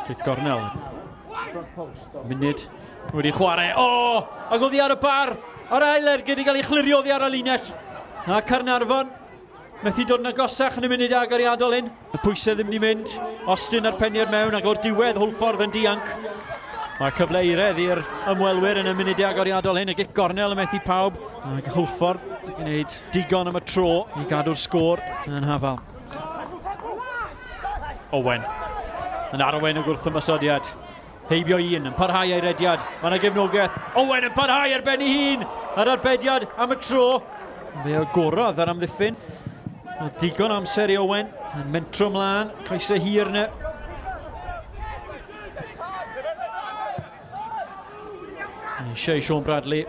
Cic gornel. Munud wedi chwarae. O! Oh, ac oddi ar y bar. A'r ail ergyd i gael ei chlirio oddi ar y linell. A Caernarfon methu dod yn agosach yn y munud agoriadol hyn. Y pwysau ddim wedi mynd. Austin a'r peniad mewn ac o'r diwedd Hwlffordd yn dianc. Mae cyfle eiredd i'r ymwelwyr yn y munudau agoriadol hyn. Y gic gornel yn methu pawb. Ac Hwlffordd yn gwneud digon am y tro i gadw'r sgôr yn hafal. Owen yn arwain y gwrthymosodiad. Heibio un, yn parhau ei rediad. Mae yna gefnogaeth. Owen yn parhau ar ben ei hun. Yr arbediad am y tro. Fe agorodd ar amddiffyn. Mae digon amser i Owen. Yn mentro mlaen. Coesau hir yna. Eisiau i Sean Bradley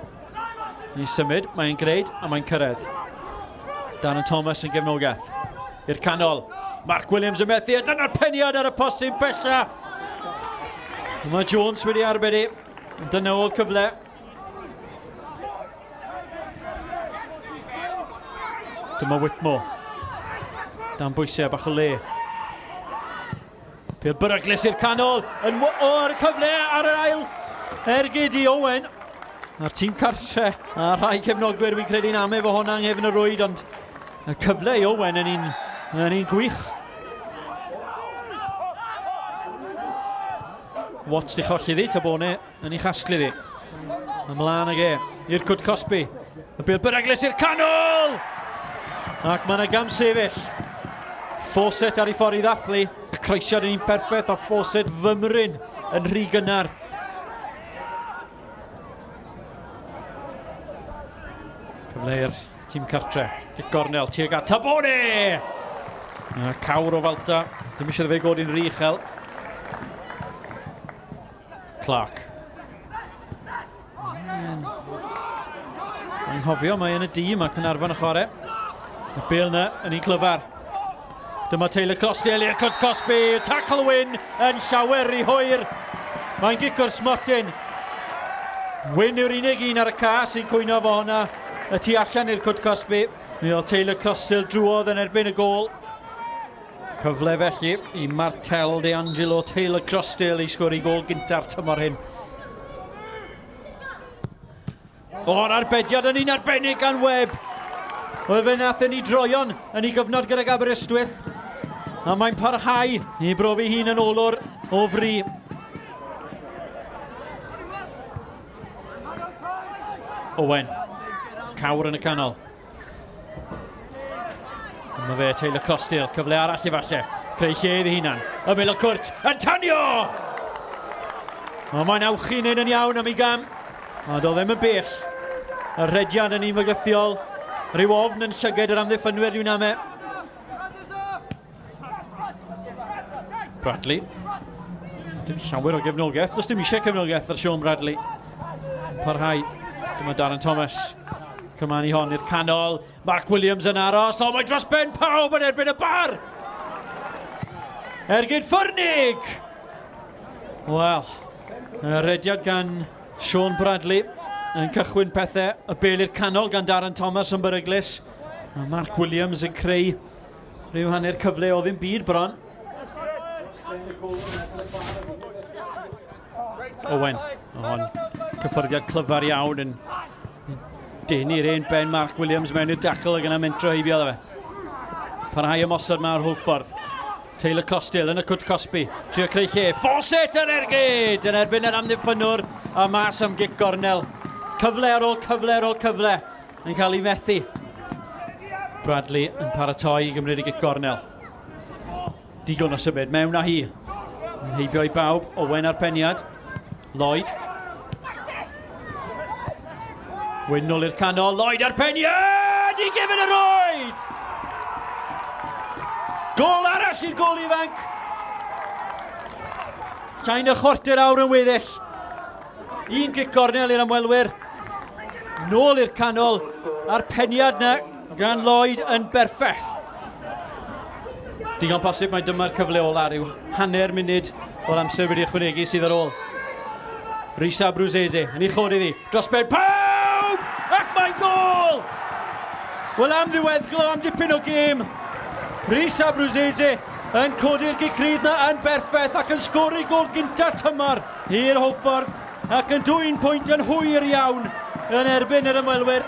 i symud. Mae'n gwneud a mae'n cyrraedd. Darren Thomas yn gefnogaeth. I'r canol. Mark Williams yn methu a dyna'r peniad ar y postyn bella. Mae Jones wedi arbed i. Dyna oedd cyfle. Dyma Whitmore. Dan bwysau bach o le. Pêl beryglus i'r canol. Yn o, ar y cyfle ar yr ail ergyd i Owen. A'r tîm cartre a rhai cefnogwyr fi'n credu'n ame fo hwnna yng nghefn y rwyd, ond y cyfle i Owen yn un, yn un gwych. Watts di cholli ddi, Tabone yn ei chasglu ddi. Ymlaen ag e, i'r cwt cosbi. Y bêl beryglus i'r canol! Ac mae yna gam sefyll. Fawcett ar ei ffordd i ddathlu. Y croesiad yn un perffaith a Fawcett fymryn yn rhy gynnar. Cyfle i'r tîm cartre. Cic gornel tuag at Tabone! A cawr o Falta. Dim eisiau fe godi'n rhy uchel. Clark. Anghofio, mae yn y dîm ac yn arfon y chwarae. Y bel yna yn un clyfar. Dyma Taylor Crossdale i'r cwrt cosbi. Tackle win yn llawer rhy hwyr. Mae'n gic o'r smotyn. Wyn yw'r unig un ar y ca sy'n cwyno fo hwnna y tu allan i'r cwrt cosbi. Mi oedd Taylor Crossdale drwodd yn erbyn y gôl. Cyfle felly i Martel De Angelo Taylor Crossdale i sgori gôl gynta'r tymor hyn. O'r arbediad yn un arbennig gan Webb. Oedd fe nath yn ei droion yn ei gyfnod gydag Aberystwyth. A mae'n parhau i brofi hun yn olwr o fri. Owen. Cawr yn y canol. Dyma fe, Taylor Crossdale, cyfle arall i falle. Creu lle iddi hunan. Ymyl y cwrt, yn tanio! Ond mae'n awchu wneud yn iawn am ei gam. Ond oedd ddim yn bell. Y rhediad yn un fygythiol. Rhyw ofn yn llyged yr amddiffynwyr dwi'n ame. Bradley. Dim llawer o gefnogaeth. Does dim eisiau cefnogaeth ar Sean Bradley. Parhau. Dyma Darren Thomas. Cymanu hon i'r canol. Mark Williams yn aros. O, mae dros ben pawb yn erbyn y bar! Ergyd ffyrnig! Wel, y rediad gan Sean Bradley yn cychwyn pethau. Y bel i'r canol gan Darren Thomas yn beryglus. A Mark Williams yn creu Rhyw hanner cyfle o ddim byd bron. Owen, o'n cyffyrddiad clyfar iawn yn denu'r un ben Mark Williams mewn i'r dacl ac yna mentro heibio iddo fe. Parhau ymosod mae'r Hwlffordd. Taylor Costil yn y cwt cosbi. Trio creu lle. Fawcett yn ergyd yn erbyn yr amddiffynnwr a mas am gic gornel. Cyfle ar ôl cyfle ar ôl cyfle. Yn cael ei fethu. Bradley yn paratoi i gymryd y gic gornel. Digon o symud mewn â hi. Yn heibio i bawb, Owen ar peniad. Lloyd. Wyn nôl i'r canol, Lloyd ar peniad! I gefn y roed! Gol arall i'r gol ifanc! Llai na chwarter awr yn weddill. Un gic gornel i'r ymwelwyr. Nôl i'r canol a'r peniad na gan Lloyd yn berffaith. Digon posib mae dyma'r cyfle ola rhyw hanner munud o'r amser wedi ychwanegu sydd ar ôl. Risa Bruzzese yn ei chod iddi. Dros ben pawb! Ac mae'n gôl! Wel am ddiweddglo, am dipyn o gêm. Risa Bruzzese. yn codi'r gic rydd na yn berffaith ac yn sgori gol gynta tymor i'r Hwlffordd ac yn dwyn pwynt yn hwyr iawn yn erbyn yr ymwelwyr.